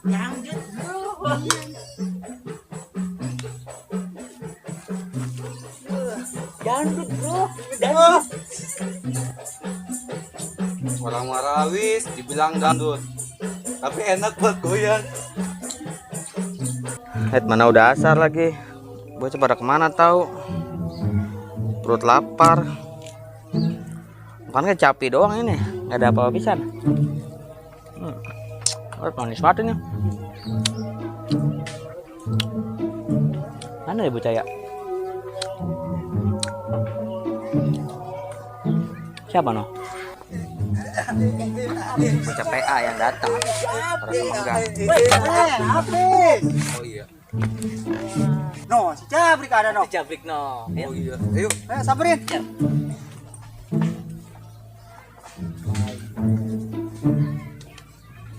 Lanjut bro. Dangdut bro. Dangdut. Orang Marawis dibilang dangdut, tapi enak buat goyang. Mana udah asar lagi. Bocah pada kemana tahu? Perut lapar. Makan kecapi doang ini, nggak ada apa-apa pisan. Manis banget ini. Mana ya bocah ya? Siapa no? Bocah PA yang datang. Orang Semenggang. Habis. Oh iya. No, si Cabrik ada no. Jabrik no. Oh iya. Ayo. Samperin.